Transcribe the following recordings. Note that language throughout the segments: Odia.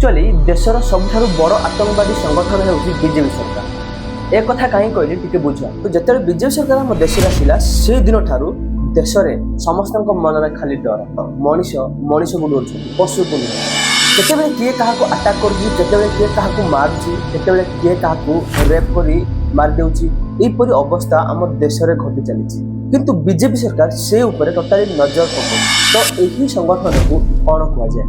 ଆକ୍ଚୁଆଲି ଦେଶର ସବୁଠାରୁ ବଡ଼ ଆତଙ୍କବାଦୀ ସଂଗଠନ ହେଉଛି ବିଜେପି ସରକାର। ଏ କଥା କାହିଁ କହିଲି, ଟିକେ ବୁଝ। ତ ଯେତେବେଳେ ବିଜେପି ସରକାର ଆମ ଦେଶରେ ଆସିଲା, ସେଇ ଦିନଠାରୁ ଦେଶରେ ସମସ୍ତଙ୍କ ମନରେ ଖାଲି ଡର। ମଣିଷ ମଣିଷକୁ ଡରୁଛନ୍ତି, ପଶୁକୁ ନୁହେଁ। କେତେବେଳେ କିଏ କାହାକୁ ଆଟାକ୍ କରୁଛି, କେତେବେଳେ କିଏ କାହାକୁ ମାରୁଛି, କେତେବେଳେ କିଏ କାହାକୁ ରେପ୍ କରି ମାରିଦେଉଛି। ଏହିପରି ଅବସ୍ଥା ଆମ ଦେଶରେ ଘଟି ଚାଲିଛି, କିନ୍ତୁ ବିଜେପି ସରକାର ସେ ଉପରେ ଟୋଟାଲି ନଜର ପକାଉଛି। ତ ଏହି ସଂଗଠନକୁ କ'ଣ କୁହାଯାଏ?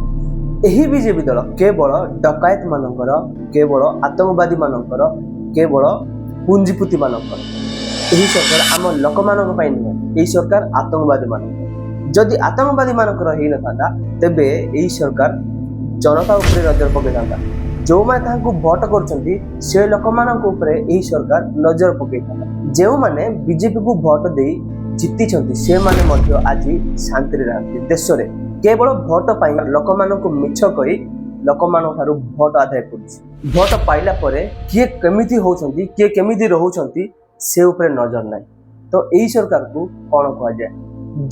ଏହି ବିଜେପି ଦଳ କେବଳ ଡକାୟତ ମାନଙ୍କର, କେବଳ ଆତଙ୍କବାଦୀ ମାନଙ୍କର, କେବଳ ପୁଞ୍ଜିପତି ମାନଙ୍କର। ଏହି ସରକାର ଆମ ଲୋକମାନଙ୍କ ପାଇଁ ନୁହେଁ, ଏହି ସରକାର ଆତଙ୍କବାଦୀ ମାନଙ୍କର। ଯଦି ଆତଙ୍କବାଦୀ ମାନଙ୍କର ହେଇନଥାନ୍ତା, ତେବେ ଏହି ସରକାର ଜନତା ଉପରେ ନଜର ପକେଇଥାନ୍ତା। ଯେଉଁମାନେ ତାହାଙ୍କୁ ଭୋଟ କରୁଛନ୍ତି, ସେ ଲୋକମାନଙ୍କ ଉପରେ ଏହି ସରକାର ନଜର ପକେଇଥାନ୍ତା। ଯେଉଁମାନେ ବିଜେପିକୁ ଭୋଟ ଦେଇ ଜିତିଛନ୍ତି, ସେମାନେ ମଧ୍ୟ ଆଜି ଶାନ୍ତିରେ ନାହାନ୍ତି। ଦେଶରେ କେବଳ ଭୋଟ ପାଇଁ ଲୋକମାନଙ୍କୁ ମିଛ କହି ଲୋକମାନଙ୍କ ଠାରୁ ଭୋଟ ଆଦାୟ କରୁଛି। ଭୋଟ ପାଇଲା ପରେ କିଏ କେମିତି ହଉଛନ୍ତି, କିଏ କେମିତି ରହୁଛନ୍ତି, ସେ ଉପରେ ନଜର ନାହିଁ। ତ ଏଇ ସରକାରକୁ କ'ଣ କୁହାଯାଏ?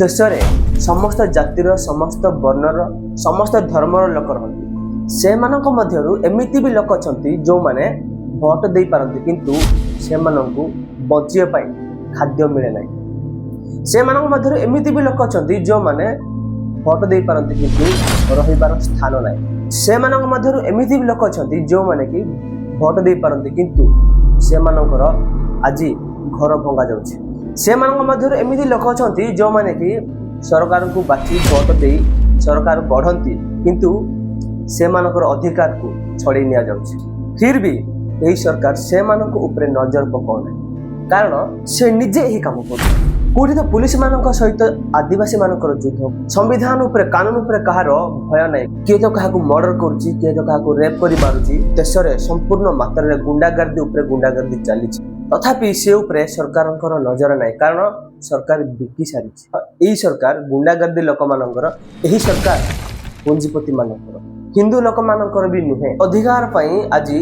ଦେଶରେ ସମସ୍ତ ଜାତିର, ସମସ୍ତ ବର୍ଣ୍ଣର, ସମସ୍ତ ଧର୍ମର ଲୋକ ରହନ୍ତି। ସେମାନଙ୍କ ମଧ୍ୟରୁ ଏମିତି ବି ଲୋକ ଅଛନ୍ତି, ଯେଉଁମାନେ ଭୋଟ ଦେଇପାରନ୍ତି, କିନ୍ତୁ ସେମାନଙ୍କୁ ବଞ୍ଚିବା ପାଇଁ ଖାଦ୍ୟ ମିଳେ ନାହିଁ। ସେମାନଙ୍କ ମଧ୍ୟରୁ ଏମିତି ବି ଲୋକ ଅଛନ୍ତି, ଯେଉଁମାନେ ଭୋଟ ଦେଇପାରନ୍ତି, କିନ୍ତୁ ରହିବାର ସ୍ଥାନ ନାହିଁ। ସେମାନଙ୍କ ମଧ୍ୟରୁ ଏମିତି ବି ଲୋକ ଅଛନ୍ତି, ଯେଉଁମାନେ କି ଭୋଟ ଦେଇପାରନ୍ତି, କିନ୍ତୁ ସେମାନଙ୍କର ଆଜି ଘର ଭଙ୍ଗା ଯାଉଛି। ସେମାନଙ୍କ ମଧ୍ୟରୁ ଏମିତି ଲୋକ ଅଛନ୍ତି, ଯେଉଁମାନେ କି ସରକାରଙ୍କୁ ବାଛି ଭୋଟ ଦେଇ ସରକାର ଗଢ଼ନ୍ତି, କିନ୍ତୁ ସେମାନଙ୍କର ଅଧିକାରକୁ ଛଡ଼େଇ ନିଆଯାଉଛି। ଫିର୍ ବି ଏହି ସରକାର ସେମାନଙ୍କ ଉପରେ ନଜର ପକାଉନାହିଁ, କାରଣ ସେ ନିଜେ ଏହି କାମ କରୁଛି। କୋଉଠି ତ ପୁଲିସ ମାନଙ୍କ ସହିତ ଆଦିବାସୀ ମାନଙ୍କର ଯୁଦ୍ଧ। ସମ୍ବିଧାନ ଉପରେ, କାନୁନ ଉପରେ କାହାର ଭୟ ନାହିଁ। କିଏ ତ କାହାକୁ ମର୍ଡର କରୁଛି, କିଏ ତ କାହାକୁ ରେପ୍ କରି ମାରୁଛି। ଦେଶରେ ସମ୍ପୂର୍ଣ୍ଣ ମାତ୍ରାରେ ଗୁଣ୍ଡାଗର୍ଦି ଉପରେ ଗୁଣ୍ଡାଗର୍ଦି ଚାଲିଛି। ତଥାପି ସେ ଉପରେ ସରକାରଙ୍କର ନଜର ନାହିଁ, କାରଣ ସରକାର ବିକି ସାରିଛି। ଏଇ ସରକାର ଗୁଣ୍ଡାଗର୍ଦି ଲୋକମାନଙ୍କର, ଏହି ସରକାର ପୁଞ୍ଜିପତି ମାନଙ୍କର, ହିନ୍ଦୁ ଲୋକମାନଙ୍କର ବି ନୁହେଁ। ଅଧିକାର ପାଇଁ ଆଜି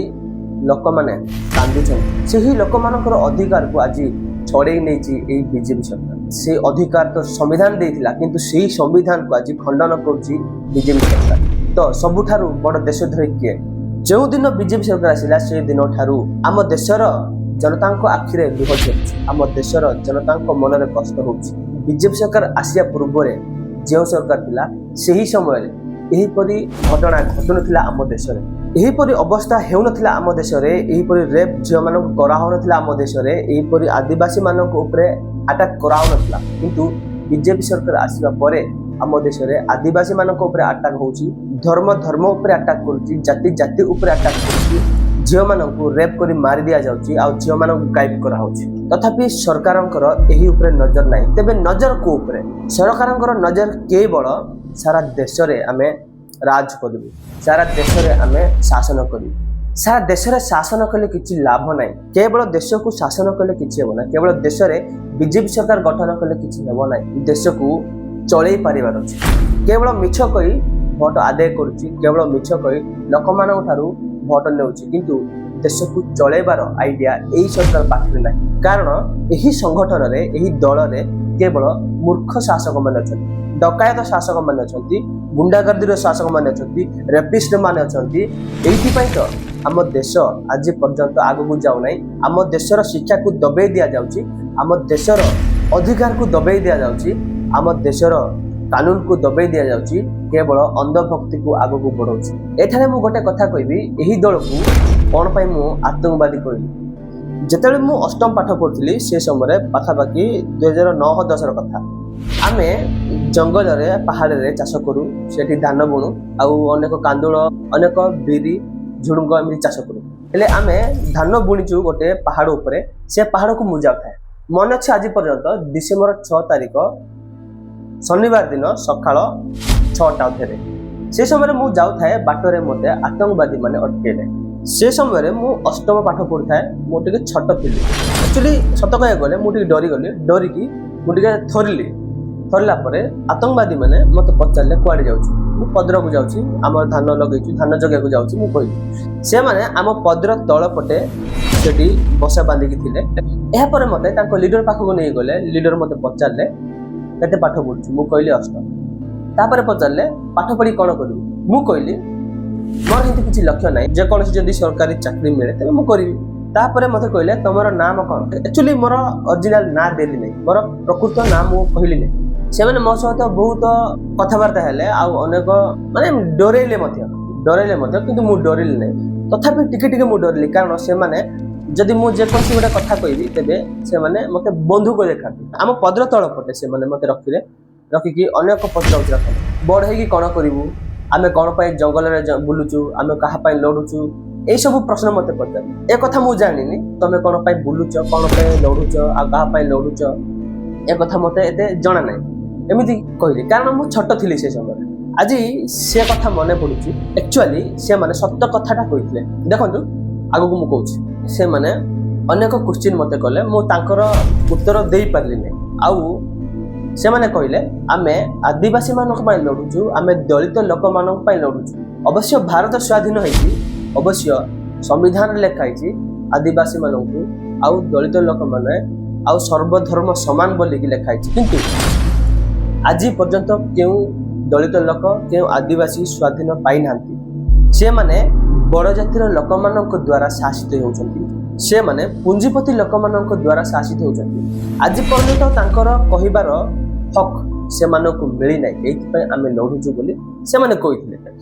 ଲୋକମାନେ କାନ୍ଦୁଛନ୍ତି। ସେହି ଲୋକମାନଙ୍କର ଅଧିକାରକୁ ଆଜି ଛଡ଼େଇ ନେଇଛି ଏଇ ବିଜେପି ସରକାର। ସେ ଅଧିକାର ତ ସମ୍ବିଧାନ ଦେଇଥିଲା, କିନ୍ତୁ ସେଇ ସମ୍ବିଧାନକୁ ଆଜି ଖଣ୍ଡନ କରୁଛି ବିଜେପି ସରକାର। ତ ସବୁଠାରୁ ବଡ଼ ଦେଶଦ୍ରୋହୀ କିଏ? ଯେଉଁଦିନ ବିଜେପି ସରକାର ଆସିଲା, ସେ ଦିନ ଠାରୁ ଆମ ଦେଶର ଜନତାଙ୍କ ଆଖିରେ ଲୁହ ଝରୁଛି, ଆମ ଦେଶର ଜନତାଙ୍କ ମନରେ କଷ୍ଟ ହେଉଛି। ବିଜେପି ସରକାର ଆସିବା ପୂର୍ବରେ ଯେଉଁ ସରକାର ଥିଲା, ସେହି ସମୟରେ ଏହିପରି ଘଟଣା ଘଟୁନଥିଲା ଆମ ଦେଶରେ, ଏହିପରି ଅବସ୍ଥା ହେଉନଥିଲା ଆମ ଦେଶରେ, ଏହିପରି ରେପ୍ ଝିଅମାନଙ୍କୁ କରାହେଉନଥିଲା ଆମ ଦେଶରେ, ଏହିପରି ଆଦିବାସୀମାନଙ୍କ ଉପରେ ଆଟାକ୍ କରାହେଉନଥିଲା। କିନ୍ତୁ ବିଜେପି ସରକାର ଆସିବା ପରେ ଆମ ଦେଶରେ ଆଦିବାସୀମାନଙ୍କ ଉପରେ ଆଟାକ୍ ହେଉଛି, ଧର୍ମ ଧର୍ମ ଉପରେ ଆଟାକ୍ କରୁଛି, ଜାତି ଜାତି ଉପରେ ଆଟାକ୍ କରୁଛି, ଝିଅମାନଙ୍କୁ ରେପ୍ କରି ମାରି ଦିଆଯାଉଛି ଆଉ ଝିଅମାନଙ୍କୁ ଗାଇବ କରାହେଉଛି। ତଥାପି ସରକାରଙ୍କର ଏହି ଉପରେ ନଜର ନାହିଁ। ତେବେ ନଜର କୋଉ ଉପରେ? ସରକାରଙ୍କର ନଜର କେବଳ ସାରା ଦେଶରେ ଆମେ ରାଜ କରିବୁ, ସାରା ଦେଶରେ ଆମେ ଶାସନ କରିବୁ। ସାରା ଦେଶରେ ଶାସନ କଲେ କିଛି ଲାଭ ନାହିଁ। କେବଳ ଦେଶକୁ ଶାସନ କଲେ କିଛି ହେବ ନାହିଁ। କେବଳ ଦେଶରେ ବିଜେପି ସରକାର ଗଠନ କଲେ କିଛି ହେବ ନାହିଁ। ଦେଶକୁ ଚଳେଇ ପାରିବାର ଅଛି। କେବଳ ମିଛ କହି ଭୋଟ ଆଦାୟ କରୁଛି, କେବଳ ମିଛ କହି ଲୋକମାନଙ୍କ ଠାରୁ ଭୋଟ ନେଉଛି, କିନ୍ତୁ ଦେଶକୁ ଚଳେଇବାର ଆଇଡିଆ ଏଇ ସରକାର ପାଖରେ ନାହିଁ। କାରଣ ଏହି ସଂଗଠନରେ, ଏହି ଦଳରେ କେବଳ ମୂର୍ଖ ଶାସକମାନେ ଅଛନ୍ତି, ଡକାୟତ ଶାସକମାନେ ଅଛନ୍ତି, ଗୁଣ୍ଡାଗର୍ଦିର ଶାସକମାନେ ଅଛନ୍ତି, ରେପିଷ୍ଟ ମାନେ ଅଛନ୍ତି। ଏଇଥିପାଇଁ ତ ଆମ ଦେଶ ଆଜି ପର୍ଯ୍ୟନ୍ତ ଆଗକୁ ଯାଉନାହିଁ। ଆମ ଦେଶର ଶିକ୍ଷାକୁ ଦବେଇ ଦିଆଯାଉଛି, ଆମ ଦେଶର ଅଧିକାରକୁ ଦବେଇ ଦିଆଯାଉଛି, ଆମ ଦେଶର କାନୁନକୁ ଦବେଇ ଦିଆଯାଉଛି, କେବଳ ଅନ୍ଧଭକ୍ତିକୁ ଆଗକୁ ବଢ଼ଉଛି। ଏଠାରେ ମୁଁ ଗୋଟେ କଥା କହିବି, ଏହି ଦଳକୁ କ'ଣ ପାଇଁ ମୁଁ ଆତଙ୍କବାଦୀ କହିଲି। ଯେତେବେଳେ ମୁଁ ଅଷ୍ଟମ ପାଠ ପଢ଼ୁଥିଲି, ସେ ସମୟରେ ପାଖାପାଖି 2009-10ର କଥା, ଆମେ ଜଙ୍ଗଲରେ, ପାହାଡ଼ରେ ଚାଷ କରୁ। ସେଠି ଧାନ ବୁଣୁ ଆଉ ଅନେକ କାନ୍ଦୁଳ, ଅନେକ ବିରି, ଝୁଡ଼ୁଙ୍ଗ ଏମିତି ଚାଷ କରୁ। ହେଲେ ଆମେ ଧାନ ବୁଣିଛୁ ଗୋଟେ ପାହାଡ଼ ଉପରେ। ସେ ପାହାଡ଼କୁ ମୁଁ ଯାଉଥାଏ। ମନେ ଅଛି ଆଜି ପର୍ଯ୍ୟନ୍ତ, ଡିସେମ୍ବର 6 ତାରିଖ, ଶନିବାର ଦିନ ସକାଳ 6ଟା ଅଧେରେ। ସେ ସମୟରେ ମୁଁ ଯାଉଥାଏ, ବାଟରେ ମୋତେ ଆତଙ୍କବାଦୀ ମାନେ ଅଟକେଇଲେ। ସେ ସମୟରେ ମୁଁ ଅଷ୍ଟମ ପାଠ ପଢ଼ୁଥାଏ, ମୁଁ ଟିକେ ଛୋଟ ଥିଲି। ଆକ୍ଚୁଆଲି ସତ କହିବାକୁ ଗଲେ ମୁଁ ଟିକେ ଡରିଗଲି। ଡରିକି ମୁଁ ଟିକେ ଥରିଲି। ଥରିଲା ପରେ ଆତଙ୍କବାଦୀ ମାନେ ମୋତେ ପଚାରିଲେ, "କୁଆଡ଼େ ଯାଉଛୁ?" "ମୁଁ ପଦ୍ରକୁ ଯାଉଛି, ଆମର ଧାନ ଲଗେଇଛୁ, ଧାନ ଜଗିବାକୁ ଯାଉଛି," ମୁଁ କହିଲି। ସେମାନେ ଆମ ପଦ୍ର ତଳ ପଟେ ସେଠି ବସା ବାନ୍ଧିକି ଥିଲେ। ଏହାପରେ ମୋତେ ତାଙ୍କ ଲିଡର ପାଖକୁ ନେଇଗଲେ। ଲିଡର ମୋତେ ପଚାରିଲେ, "କେତେ ପାଠ ପଢୁଛୁ?" ମୁଁ କହିଲି, "ଅଷ୍ଟମ।" ତାପରେ ପଚାରିଲେ, "ପାଠ ପଢି କ'ଣ କରିବୁ?" ମୁଁ କହିଲି, ମୋର ଏମିତି କିଛି ଲକ୍ଷ୍ୟ ନାହିଁ, ଯେକୌଣସି ଯଦି ସରକାରୀ ଚାକିରି ମିଳେ ତେବେ ମୁଁ କରିବି। ତାପରେ ମୋତେ କହିଲେ, ତମର ନାମ କ'ଣ? ଆକ୍ଚୁଆଲି ମୋର ଅରିଜିନାଲ ନାଁ ଦେଲି ନାହିଁ, ମୋର ପ୍ରକୃତ ନାଁ ମୁଁ କହିଲି ନାହିଁ। ସେମାନେ ମୋ ସହିତ ବହୁତ କଥାବାର୍ତ୍ତା ହେଲେ ଆଉ ଅନେକ ମାନେ ଡରେଇଲେ ମଧ୍ୟ, ଡରେଇଲେ ମଧ୍ୟ, କିନ୍ତୁ ମୁଁ ଡରିଲି ନାହିଁ। ତଥାପି ଟିକେ ଟିକେ ମୁଁ ଡରିଲି, କାରଣ ସେମାନେ ଯଦି ମୁଁ ଯେକୌଣସି ଗୋଟେ କଥା କହିବି, ତେବେ ସେମାନେ ମୋତେ ବନ୍ଧୁକ ଦେଖାନ୍ତି। ଆମ ପଦର ତଳ ପଟେ ସେମାନେ ମୋତେ ରଖିଲେ, ରଖିକି ଅନେକ ପଚରା ଉଚରା କଲେ। ବଡ଼ ହେଇକି କ'ଣ କରିବୁ, ଆମେ କ'ଣ ପାଇଁ ଜଙ୍ଗଲରେ ବୁଲୁଛୁ, ଆମେ କାହା ପାଇଁ ଲଢୁଛୁ, ଏଇସବୁ ପ୍ରଶ୍ନ ମୋତେ ପଚାରିଲେ। ଏ କଥା ମୁଁ ଜାଣିନି, ତମେ କ'ଣ ପାଇଁ ବୁଲୁଛ, କ'ଣ ପାଇଁ ଲଢୁଛ ଆଉ କାହା ପାଇଁ ଲଢୁଛ, ଏ କଥା ମୋତେ ଏତେ ଜଣା ନାହିଁ, ଏମିତି କହିଲି, କାରଣ ମୁଁ ଛୋଟ ଥିଲି ସେ ସମୟରେ। ଆଜି ସେ କଥା ମନେ ପଡୁଛି। ଆକ୍ଚୁଆଲି ସେମାନେ ସତ କଥାଟା କହିଥିଲେ। ଦେଖନ୍ତୁ, ଆଗକୁ ମୁଁ କହୁଛି। ସେମାନେ ଅନେକ କ୍ୱେଶ୍ଚିନ୍ ମୋତେ କଲେ, ମୁଁ ତାଙ୍କର ଉତ୍ତର ଦେଇପାରିଲି ନାହିଁ। ଆଉ ସେମାନେ କହିଲେ, ଆମେ ଆଦିବାସୀମାନଙ୍କ ପାଇଁ ଲଢୁଛୁ, ଆମେ ଦଳିତ ଲୋକମାନଙ୍କ ପାଇଁ ଲଢୁଛୁ। ଅବଶ୍ୟ ଭାରତ ସ୍ୱାଧୀନ ହେଇଛି, ଅବଶ୍ୟ ସମ୍ବିଧାନରେ ଲେଖା ହେଇଛି ଆଦିବାସୀମାନଙ୍କୁ ଆଉ ଦଳିତ ଲୋକମାନେ ଆଉ ସର୍ବଧର୍ମ ସମାନ ବୋଲିକି ଲେଖା ହେଇଛି, କିନ୍ତୁ ଆଜି ପର୍ଯ୍ୟନ୍ତ କେଉଁ ଦଳିତ ଲୋକ, କେଉଁ ଆଦିବାସୀ ସ୍ୱାଧୀନ ପାଇନାହାନ୍ତି। ସେମାନେ ବଡ଼ ଜାତିର ଲୋକମାନଙ୍କ ଦ୍ୱାରା ଶାସିତ ହେଉଛନ୍ତି, ସେମାନେ ପୁଞ୍ଜିପତି ଲୋକମାନଙ୍କ ଦ୍ୱାରା ଶାସିତ ହେଉଛନ୍ତି। ଆଜି ପର୍ଯ୍ୟନ୍ତ ତାଙ୍କର କହିବାର ହକ୍ ସେମାନଙ୍କୁ ମିଳିନାହିଁ, ଏଇଥିପାଇଁ ଆମେ ଲଢୁଛୁ ବୋଲି ସେମାନେ କହିଥିଲେ।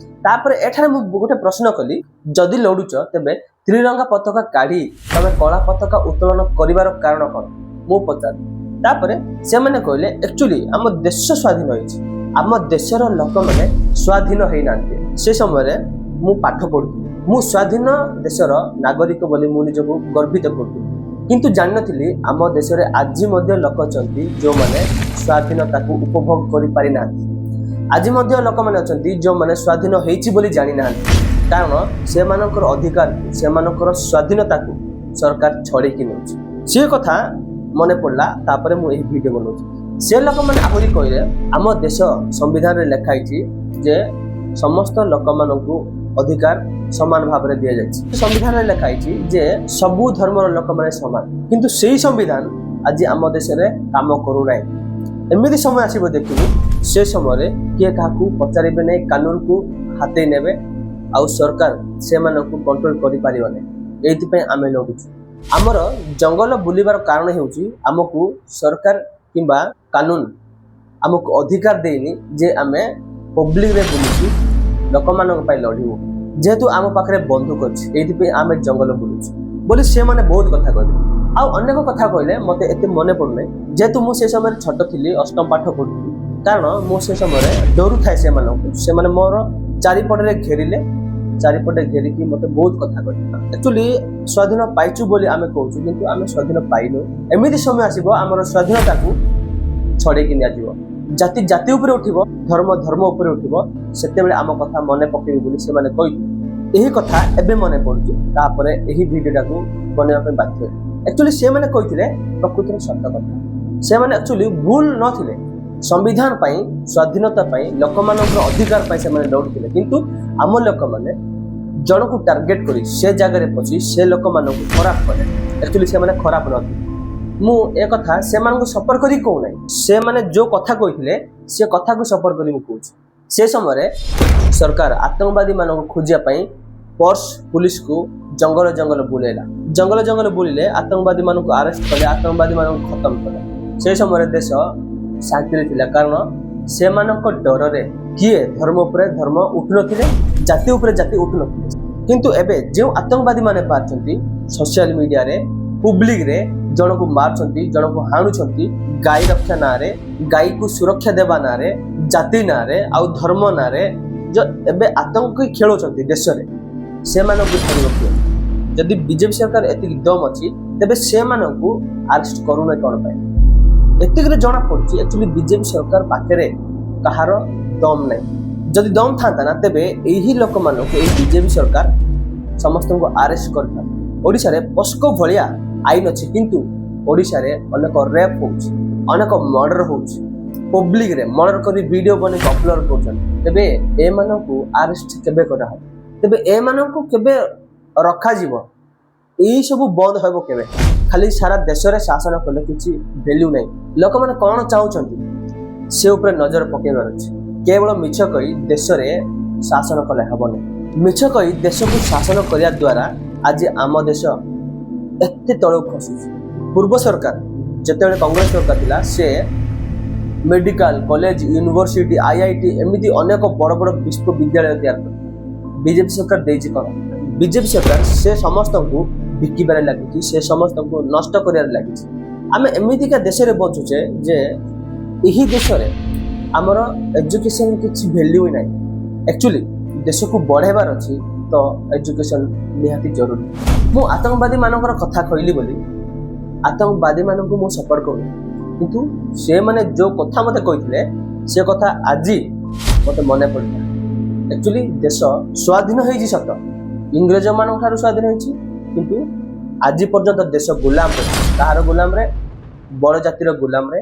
ତାପରେ ଏଠାରେ ମୁଁ ଗୋଟେ ପ୍ରଶ୍ନ କଲି, ଯଦି ଲଢୁଛ ତେବେ ତ୍ରିରଙ୍ଗା ପତାକା କାଢି ତମେ କଳା ପତାକା ଉତ୍ତୋଳନ କରିବାର କାରଣ କ'ଣ, ମୁଁ ପଚାରିଲି। ତାପରେ ସେମାନେ କହିଲେ, ଆକ୍ଚୁଆଲି ଆମ ଦେଶ ସ୍ୱାଧୀନ ହେଇଛି, ଆମ ଦେଶର ଲୋକମାନେ ସ୍ୱାଧୀନ ହେଇନାହାନ୍ତି। ସେ ସମୟରେ ମୁଁ ପାଠ ପଢୁଥିଲି। ମୁଁ ସ୍ୱାଧୀନ ଦେଶର ନାଗରିକ ବୋଲି ମୁଁ ନିଜକୁ ଗର୍ବିତ କରୁଥିଲି, କିନ୍ତୁ ଜାଣିନଥିଲି ଆମ ଦେଶରେ ଆଜି ମଧ୍ୟ ଲୋକ ଅଛନ୍ତି ଯେଉଁମାନେ ସ୍ୱାଧୀନତାକୁ ଉପଭୋଗ କରିପାରିନାହାନ୍ତି। ଆଜି ମଧ୍ୟ ଲୋକମାନେ ଅଛନ୍ତି ଯେଉଁମାନେ ସ୍ୱାଧୀନ ହେଇଛି ବୋଲି ଜାଣିନାହାନ୍ତି, କାରଣ ସେମାନଙ୍କର ଅଧିକାରକୁ, ସେମାନଙ୍କର ସ୍ୱାଧୀନତାକୁ ସରକାର ଛଡ଼େଇକି ନେଉଛି। ସେ କଥା ମନେ ପଡ଼ିଲା, ତାପରେ ମୁଁ ଏହି ଭିଡ଼ିଓ ବନାଉଛି। ସେ ଲୋକମାନେ ଆହୁରି କହିଲେ, ଆମ ଦେଶ ସମ୍ବିଧାନରେ ଲେଖା ହେଇଛି ଯେ ସମସ୍ତ ଲୋକମାନଙ୍କୁ ଅଧିକାର ସମାନ ଭାବରେ ଦିଆଯାଇଛି। ସମ୍ବିଧାନରେ ଲେଖା ହେଇଛି ଯେ ସବୁ ଧର୍ମର ଲୋକମାନେ ସମାନ, କିନ୍ତୁ ସେଇ ସମ୍ବିଧାନ ଆଜି ଆମ ଦେଶରେ କାମ କରୁନାହିଁ। ଏମିତି ସମୟ ଆସିବ ଦେଖିବୁ, ସେ ସମୟରେ କିଏ କାହାକୁ ପଚାରିବେ ନାହିଁ, କାନୁନକୁ ହାତେଇ ନେବେ ଆଉ ସରକାର ସେମାନଙ୍କୁ କଣ୍ଟ୍ରୋଲ କରିପାରିବ ନାହିଁ। ଏଇଥିପାଇଁ ଆମେ ଲଢୁଛୁ। ଆମର ଜଙ୍ଗଲ ବୁଲିବାର କାରଣ ହେଉଛି ଆମକୁ ସରକାର କିମ୍ବା କାନୁନ ଆମକୁ ଅଧିକାର ଦେଇନି ଯେ ଆମେ ପବ୍ଲିକରେ ବୁଲିକି ଲୋକମାନଙ୍କ ପାଇଁ ଲଢ଼ିବୁ। ଯେହେତୁ ଆମ ପାଖରେ ବନ୍ଧୁକ ଅଛି, ଏଇଥିପାଇଁ ଆମେ ଜଙ୍ଗଲ ବୁଲୁଛୁ ବୋଲି ସେମାନେ ବହୁତ କଥା କହିଲେ। ଆଉ ଅନେକ କଥା କହିଲେ, ମୋତେ ଏତେ ମନେ ପଡ଼ୁନାହିଁ, ଯେହେତୁ ମୁଁ ସେ ସମୟରେ ଛୋଟ ଥିଲି, ଅଷ୍ଟମ ପାଠ ପଢ଼ୁଥିଲି। କାରଣ ମୁଁ ସେ ସମୟରେ ଡରୁଥାଏ ସେମାନଙ୍କୁ। ସେମାନେ ମୋର ଚାରିପଟରେ ଘେରିଲେ, ଚାରିପଟେ ଘେରିକି ମୋତେ ବହୁତ କଥା କହିଲେ। ଆକ୍ଚୁଆଲି ସ୍ୱାଧୀନ ପାଇଛୁ ବୋଲି ଆମେ କହୁଛୁ, କିନ୍ତୁ ଆମେ ସ୍ୱାଧୀନ ପାଇନୁ। ଏମିତି ସମୟ ଆସିବ, ଆମର ସ୍ୱାଧୀନତାକୁ ଛଡ଼େଇକି ନିଆଯିବ, ଜାତି ଜାତି ଉପରେ ଉଠିବ, ଧର୍ମ ଧର୍ମ ଉପରେ ଉଠିବ, ସେତେବେଳେ ଆମ କଥା ମନେ ପକେଇବୁ ବୋଲି ସେମାନେ କହିଥିଲେ। ଏହି କଥା ଏବେ ମନେ ପଡୁଛି, ତାପରେ ଏହି ଭିଡ଼ିଓଟାକୁ ବନେଇବା ପାଇଁ ବାଧ୍ୟ ହେଲି। ଆକ୍ଚୁଆଲି ସେମାନେ କହିଥିଲେ ପ୍ରକୃତରେ ସତ କଥା। ସେମାନେ ଆକ୍ଚୁଆଲି ଭୁଲ ନଥିଲେ। ସମ୍ବିଧାନ ପାଇଁ, ସ୍ୱାଧୀନତା ପାଇଁ, ଲୋକମାନଙ୍କର ଅଧିକାର ପାଇଁ ସେମାନେ ଲଢୁଥିଲେ, କିନ୍ତୁ ଆମ ଲୋକମାନେ ଜଣକୁ ଟାର୍ଗେଟ କରି ସେ ଜାଗାରେ ପଶି ସେ ଲୋକମାନଙ୍କୁ ଖରାପ କଲେ। ଆକ୍ଚୁଆଲି ସେମାନେ ଖରାପ ନଥିଲେ। ମୁଁ ଏ କଥା ସେମାନଙ୍କୁ ସପୋର୍ଟ କରି କହୁନାହିଁ, ସେମାନେ ଯୋଉ କଥା କହିଥିଲେ ସେ କଥାକୁ ସପୋର୍ଟ କରି ମୁଁ କହୁଛି। ସେ ସମୟରେ ସରକାର ଆତଙ୍କବାଦୀ ମାନଙ୍କୁ ଖୋଜିବା ପାଇଁ ଫୋର୍ସ ପୁଲିସକୁ ଜଙ୍ଗଲ ଜଙ୍ଗଲ ବୁଲେଇଲା। ଜଙ୍ଗଲ ଜଙ୍ଗଲ ବୁଲିଲେ, ଆତଙ୍କବାଦୀ ମାନଙ୍କୁ ଆରେଷ୍ଟ କଲେ, ଆତଙ୍କବାଦୀ ମାନଙ୍କୁ ଖତମ କଲେ। ସେ ସମୟରେ ଦେଶ ଶାନ୍ତିରେ ଥିଲା, କାରଣ ସେମାନଙ୍କ ଡରରେ କିଏ ଧର୍ମ ଉପରେ ଧର୍ମ ଉଠୁନଥିଲେ, ଜାତି ଉପରେ ଜାତି ଉଠୁନଥିଲେ। କିନ୍ତୁ ଏବେ ଯେଉଁ ଆତଙ୍କବାଦୀ ମାନେ ବାହାରିଛନ୍ତି, ସୋସିଆଲ ମିଡିଆରେ ପବ୍ଲିକରେ ଜଣକୁ ମାରୁଛନ୍ତି, ଜଣକୁ ହାଣୁଛନ୍ତି, ଗାଈ ରକ୍ଷା ନାଁରେ, ଗାଈକୁ ସୁରକ୍ଷା ଦେବା ନାଁରେ, ଜାତି ନାଁରେ ଆଉ ଧର୍ମ ନାଁରେ ଯୋଉ ଏବେ ଆତଙ୍କୀ ଖେଳୁଛନ୍ତି ଦେଶରେ, ସେମାନଙ୍କୁ ଧରିବ କିଏ? ଯଦି ବିଜେପି ସରକାର ଏତିକି ଦମ ଅଛି, ତେବେ ସେମାନଙ୍କୁ ଆରେଷ୍ଟ କରୁନାହିଁ କ'ଣ ପାଇଁ? ଏତିକିରେ ଜଣା ପଡୁଛି ଆକ୍ଚୁଆଲି ବିଜେପି ସରକାର ପାଖରେ କାହାର ଦମ ନାହିଁ। ଯଦି ଦମ ଥାନ୍ତା ନା, ତେବେ ଏହି ଲୋକମାନଙ୍କୁ ଏହି ବିଜେପି ସରକାର ସମସ୍ତଙ୍କୁ ଆରେଷ୍ଟ କରିଥାନ୍ତା। ଓଡ଼ିଶାରେ ପସ୍କୋ ଭଳିଆ ଆଇନ ଅଛି, କିନ୍ତୁ ଓଡ଼ିଶାରେ ଅନେକ ରେପ୍ ହଉଛି, ଅନେକ ମର୍ଡର ହଉଛି, ପବ୍ଲିକରେ ମର୍ଡର କରି ଭିଡ଼ିଓ ବନେଇକି ଅପଲୋଡ କରୁଛନ୍ତି। ତେବେ ଏମାନଙ୍କୁ ଆରେଷ୍ଟ କେବେ କରାହବ? ତେବେ ଏମାନଙ୍କୁ କେବେ ରଖାଯିବ? ଏଇ ସବୁ ବନ୍ଦ ହେବ କେବେ? ଖାଲି ସାରା ଦେଶରେ ଶାସନ କଲେ କିଛି ଭ୍ୟାଲ୍ୟୁ ନାହିଁ। ଲୋକମାନେ କ'ଣ ଚାହୁଁଛନ୍ତି ସେ ଉପରେ ନଜର ପକେଇବାର ଅଛି। କେବଳ ମିଛ କହି ଦେଶରେ ଶାସନ କଲେ ହେବନି। ମିଛ କହି ଦେଶକୁ ଶାସନ କରିବା ଦ୍ୱାରା ଆଜି ଆମ ଦେଶ ଏତେ ତଳକୁ ଖସୁଛି। ପୂର୍ବ ସରକାର, ଯେତେବେଳେ କଂଗ୍ରେସ ସରକାର ଥିଲା, ସେ ମେଡିକାଲ କଲେଜ, ୟୁନିଭର୍ସିଟି, ଆଇଆଇଟି, ଏମିତି ଅନେକ ବଡ଼ ବଡ଼ ବିଶ୍ୱବିଦ୍ୟାଳୟ ତିଆରି କରିଥିଲା। ବିଜେପି ସରକାର ଦେଇଛି କ'ଣ? ବିଜେପି ସରକାର ସେ ସମସ୍ତଙ୍କୁ ବିକିବାରେ ଲାଗିଛି, ସେ ସମସ୍ତଙ୍କୁ ନଷ୍ଟ କରିବାରେ ଲାଗିଛି। ଆମେ ଏମିତିକା ଦେଶରେ ବଞ୍ଚୁଛେ ଯେ ଏହି ଦେଶରେ ଆମର ଏଜୁକେସନ୍ କିଛି ଭ୍ୟାଲ୍ୟୁ ହିଁ ନାହିଁ। ଆକ୍ଚୁଆଲି ଦେଶକୁ ବଢ଼େଇବାର ଅଛି ତ ଏଜୁକେସନ୍ ନିହାତି ଜରୁରୀ। ମୁଁ ଆତଙ୍କବାଦୀମାନଙ୍କର କଥା କହିଲି ବୋଲି ଆତଙ୍କବାଦୀମାନଙ୍କୁ ମୁଁ ସପୋର୍ଟ କରୁନି, କିନ୍ତୁ ସେମାନେ ଯେଉଁ କଥା ମୋତେ କହିଥିଲେ, ସେ କଥା ଆଜି ମୋତେ ମନେ ପଡ଼ିଲା। ଆକ୍ଚୁଆଲି ଦେଶ ସ୍ୱାଧୀନ ହେଇଛି ସତ, ଇଂରେଜମାନଙ୍କ ଠାରୁ ସ୍ୱାଧୀନ ହେଇଛି, କିନ୍ତୁ ଆଜି ପର୍ଯ୍ୟନ୍ତ ଦେଶ ଗୋଲାମ ଅଛି। କାହାର ଗୋଲାମରେ? ବଡ଼ ଜାତିର ଗୋଲାମରେ,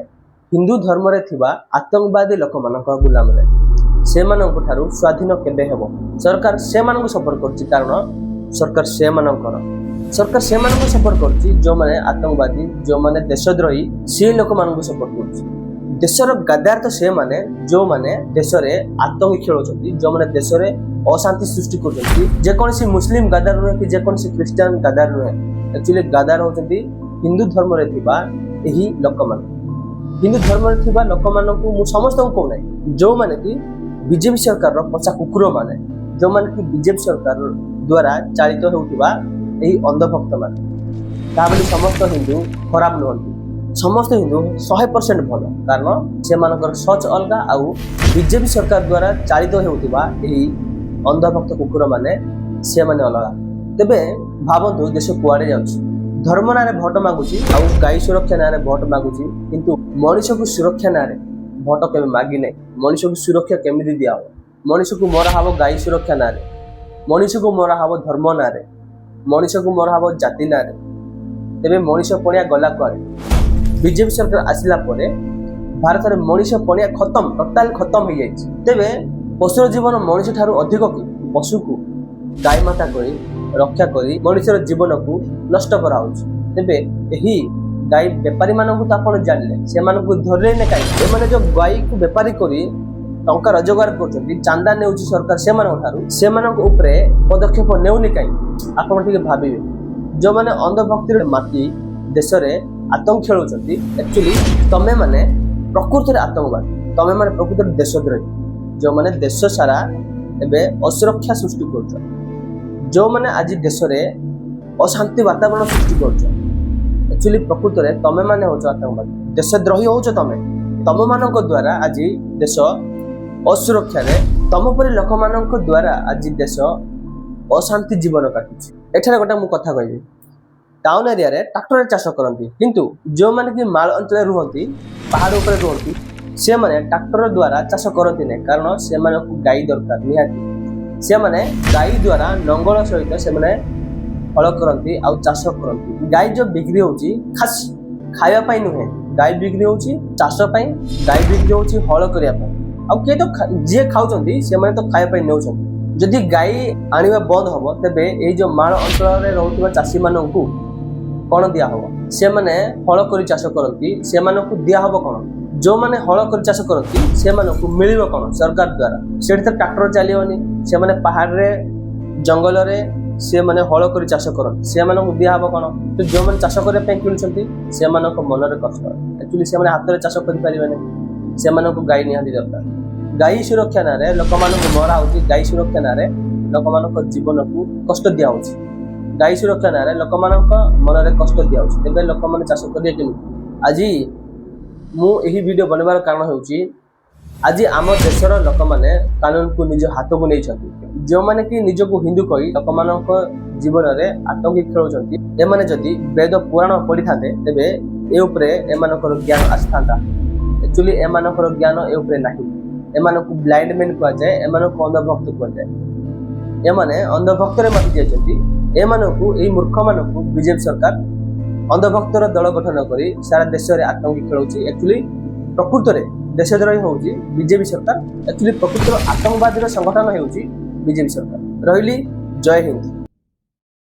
ହିନ୍ଦୁ ଧର୍ମରେ ଥିବା ଆତଙ୍କବାଦୀ ଲୋକମାନଙ୍କ ଗୋଲାମରେ। ସେମାନଙ୍କ ଠାରୁ ସ୍ୱାଧୀନ କେବେ ହେବ? ସରକାର ସେମାନଙ୍କୁ ସପୋର୍ଟ କରୁଛି, କାରଣ ସରକାର ସେମାନଙ୍କର। ସରକାର ସେମାନଙ୍କୁ ସପୋର୍ଟ କରୁଛି ଯେଉଁମାନେ ଆତଙ୍କବାଦୀ, ଯେଉଁମାନେ ଦେଶଦ୍ରୋହୀ, ସେ ଲୋକମାନଙ୍କୁ ସପୋର୍ଟ କରୁଛି। ଦେଶର ଗାଦାର ତ ସେମାନେ, ଯେଉଁମାନେ ଦେଶରେ ଆତଙ୍କୀ ଖେଳୁଛନ୍ତି, ଯେଉଁମାନେ ଦେଶରେ ଅଶାନ୍ତି ସୃଷ୍ଟି କରୁଛନ୍ତି। ଯେକୌଣସି ମୁସଲିମ ଗାଦାର ନୁହେଁ କି ଯେକୌଣସି ଖ୍ରୀଷ୍ଟିଆନ ଗାଦାର ନୁହେଁ। ଆକ୍ଚୁଆଲି ଗାଦାର ହେଉଛନ୍ତି ହିନ୍ଦୁ ଧର୍ମରେ ଥିବା ଏହି ଲୋକମାନେ। ହିନ୍ଦୁ ଧର୍ମରେ ଥିବା ଲୋକମାନଙ୍କୁ ମୁଁ ସମସ୍ତଙ୍କୁ କହୁନାହିଁ, ଯେଉଁମାନେ କି ବିଜେପି ସରକାରର ପୋଷା କୁକୁରମାନେ, ଯେଉଁମାନେ କି ବିଜେପି ସରକାର ଦ୍ୱାରା ଚାଳିତ ହେଉଥିବା ଏହି ଅନ୍ଧଭକ୍ତମାନେ। ତା ବୋଲି ସମସ୍ତ ହିନ୍ଦୁ ଖରାପ ନୁହନ୍ତି। ସମସ୍ତ ହିନ୍ଦୁ 100% ଭଲ, କାରଣ ସେମାନଙ୍କର ସୋଚ ଅଲଗା ଆଉ ବିଜେପି ସରକାର ଦ୍ୱାରା ଚାଳିତ ହେଉଥିବା ଏହି ଅନ୍ଧଭକ୍ତ କୁକୁରମାନେ, ସେମାନେ ଅଲଗା। ତେବେ ଭାବନ୍ତୁ, ଦେଶ କୁଆଡ଼େ ଯାଉଛି? ଧର୍ମ ନାଁରେ ଭୋଟ ମାଗୁଛି ଆଉ ଗାଈ ସୁରକ୍ଷା ନାଁରେ ଭୋଟ ମାଗୁଛି, କିନ୍ତୁ ମଣିଷକୁ ସୁରକ୍ଷା ନାଁରେ ଭୋଟ କେବେ ମାଗିନାହିଁ। ମଣିଷକୁ ସୁରକ୍ଷା କେମିତି ଦିଆହବ? ମଣିଷକୁ ମରା ହବ ଗାଈ ସୁରକ୍ଷା ନାଁରେ, ମଣିଷକୁ ମରା ହବ ଧର୍ମ ନାଁରେ, ମଣିଷକୁ ମରା ହବ ଜାତି ନାଁରେ। ତେବେ ମଣିଷ ପଣିଆ ଗଲା କୁଆଡ଼େ? ବିଜେପି ସରକାର ଆସିଲା ପରେ ଭାରତରେ ମଣିଷ ପଣିଆ ଖତମ, ଟୋଟାଲ ଖତମ ହେଇଯାଇଛି। ତେବେ ପଶୁର ଜୀବନ ମଣିଷ ଠାରୁ ଅଧିକ କି? ପଶୁକୁ ଗାଈ ମାତା କରି ରକ୍ଷା କରି ମଣିଷର ଜୀବନକୁ ନଷ୍ଟ କରାହଉଛି। ତେବେ ଏହି ଗାଈ ବେପାରୀମାନଙ୍କୁ ତ ଆପଣ ଜାଣିଲେ, ସେମାନଙ୍କୁ ଧରିଲେ କାହିଁକି? ଏମାନେ ଯୋଉ ଗାଈକୁ ବେପାରୀ କରି ଟଙ୍କା ରୋଜଗାର କରୁଛନ୍ତି, ଚାନ୍ଦା ନେଉଛି ସରକାର ସେମାନଙ୍କ ଠାରୁ, ସେମାନଙ୍କ ଉପରେ ପଦକ୍ଷେପ ନେଉନି କାହିଁକି? ଆପଣ ଟିକେ ଭାବିବେ। ଯେଉଁମାନେ ଅନ୍ଧଭକ୍ତିରେ ମାତି ଦେଶରେ ଆତଙ୍କ ଖେଳୁଛନ୍ତି, ଆକ୍ଚୁଆଲି ତମେ ମାନେ ପ୍ରକୃତରେ ଆତଙ୍କବାଦୀ, ତମେ ମାନେ ପ୍ରକୃତରେ ଦେଶଦ୍ରୋହୀ। ଯେଉଁମାନେ ଦେଶ ସାରା ଏବେ ଅସୁରକ୍ଷା ସୃଷ୍ଟି କରୁଛ, ଯେଉଁମାନେ ଆଜି ଦେଶରେ ଅଶାନ୍ତି ବାତାବରଣ ସୃଷ୍ଟି କରୁଛ, ଆକ୍ଚୁଆଲି ପ୍ରକୃତରେ ତମେ ମାନେ ହଉଛ ଆତଙ୍କବାଦୀ, ଦେଶଦ୍ରୋହୀ ହଉଛ ତମେ। ତମମାନଙ୍କ ଦ୍ୱାରା ଆଜି ଦେଶ ଅସୁରକ୍ଷାରେ, ତମ ପରି ଲୋକମାନଙ୍କ ଦ୍ୱାରା ଆଜି ଦେଶ ଅଶାନ୍ତି ଜୀବନ କାଟୁଛି। ଏଠାରେ ଗୋଟେ ମୁଁ କଥା କହିବି। ଟାଉନ ଏରିଆରେ ଟ୍ରାକ୍ଟରରେ ଚାଷ କରନ୍ତି, କିନ୍ତୁ ଯେଉଁମାନେ କି ମାଳ ଅଞ୍ଚଳରେ ରୁହନ୍ତି, ପାହାଡ଼ ଉପରେ ରୁହନ୍ତି, ସେମାନେ ଟ୍ରାକ୍ଟର ଦ୍ୱାରା ଚାଷ କରନ୍ତି ନାହିଁ, କାରଣ ସେମାନଙ୍କୁ ଗାଈ ଦରକାର ନିହାତି। ସେମାନେ ଗାଈ ଦ୍ୱାରା ନଙ୍ଗଳ ସହିତ ସେମାନେ ହଳ କରନ୍ତି ଆଉ ଚାଷ କରନ୍ତି। ଗାଈ ଯୋଉ ବିକ୍ରି ହଉଛି, ଖାସ୍ ଖାଇବା ପାଇଁ ନୁହେଁ। ଗାଈ ବିକ୍ରି ହଉଛି ଚାଷ ପାଇଁ, ଗାଈ ବିକ୍ରି ହଉଛି ହଳ କରିବା ପାଇଁ। ଆଉ କିଏ ତ ଯିଏ ଖାଉଛନ୍ତି, ସେମାନେ ତ ଖାଇବା ପାଇଁ ନେଉଛନ୍ତି। ଯଦି ଗାଈ ଆଣିବା ବନ୍ଦ ହବ, ତେବେ ଏଇ ଯୋଉ ମାଳ ଅଞ୍ଚଳରେ ରହୁଥିବା ଚାଷୀମାନଙ୍କୁ କ'ଣ ଦିଆହବ? ସେମାନେ ହଳ କରି ଚାଷ କରନ୍ତି, ସେମାନଙ୍କୁ ଦିଆହବ କ'ଣ? ଯେଉଁମାନେ ହଳ କରି ଚାଷ କରନ୍ତି, ସେମାନଙ୍କୁ ମିଳିବ କ'ଣ ସରକାର ଦ୍ୱାରା? ସେଠି ତ ଟ୍ରାକ୍ଟର ଚାଲିବନି। ସେମାନେ ପାହାଡ଼ରେ, ଜଙ୍ଗଲରେ ସେମାନେ ହଳ କରି ଚାଷ କରନ୍ତି, ସେମାନଙ୍କୁ ଦିଆହବ କ'ଣ? ତ ଯେଉଁମାନେ ଚାଷ କରିବା ପାଇଁ କିଣୁଛନ୍ତି, ସେମାନଙ୍କ ମନରେ କଷ୍ଟ। ଆକ୍ଚୁଆଲି ସେମାନେ ହାତରେ ଚାଷ କରିପାରିବେନି, ସେମାନଙ୍କୁ ଗାଈ ନିହାତି ଦରକାର। ଗାଈ ସୁରକ୍ଷା ନାଁରେ ଲୋକମାନଙ୍କୁ ମରା ହଉଛି, ଗାଈ ସୁରକ୍ଷା ନାଁରେ ଲୋକମାନଙ୍କ ଜୀବନକୁ କଷ୍ଟ ଦିଆହଉଛି, ଗାଈ ସୁରକ୍ଷା ନାଁରେ ଲୋକମାନଙ୍କ ମନରେ କଷ୍ଟ ଦିଆହଉଛି। ତେବେ ଲୋକମାନେ ଚାଷ କରିବେ କେମିତି? ଆଜି ମୁଁ ଏହି ଭିଡ଼ିଓ ବନେଇବାର କାରଣ ହେଉଛି, ଆଜି ଆମ ଦେଶର ଲୋକମାନେ କାନୁନକୁ ନିଜ ହାତକୁ ନେଇଛନ୍ତି। ଯେଉଁମାନେ କି ନିଜକୁ ହିନ୍ଦୁ କହି ଲୋକମାନଙ୍କ ଜୀବନରେ ଆତଙ୍କୀ ଖେଳୁଛନ୍ତି, ଏମାନେ ଯଦି ବେଦ ପୁରାଣ ପଢ଼ିଥାନ୍ତେ, ତେବେ ଏ ଉପରେ ଏମାନଙ୍କର ଜ୍ଞାନ ଆସିଥାନ୍ତା। ଆକ୍ଚୁଆଲି ଏମାନଙ୍କର ଜ୍ଞାନ ଏ ଉପରେ ନାହିଁ। ଏମାନଙ୍କୁ ବ୍ଲାଇଣ୍ଡ ମ୍ୟାନ୍ କୁହାଯାଏ, ଏମାନଙ୍କୁ ଅନ୍ଧଭକ୍ତ କୁହାଯାଏ। ଏମାନେ ଅନ୍ଧଭକ୍ତରେ ମାତି ଯାଇଛନ୍ତି। ଏମାନଙ୍କୁ, ଏଇ ମୂର୍ଖମାନଙ୍କୁ ବିଜେପି ସରକାର ଅନ୍ଧଭକ୍ତର ଦଳ ଗଠନ କରି ସାରା ଦେଶରେ ଆତଙ୍କୀ ଖେଳଉଛି। ଆକ୍ଚୁଆଲି ପ୍ରକୃତରେ ଦେଶଦ୍ରୋହୀ ହେଉଛି ବିଜେପି ସରକାର। ଆକ୍ଚୁଆଲି ପ୍ରକୃତର ଆତଙ୍କବାଦୀର ସଂଗଠନ ହେଉଛି ବିଜେପି ସରକାର। ରହିଲି, ଜୟ ହିନ୍ଦ।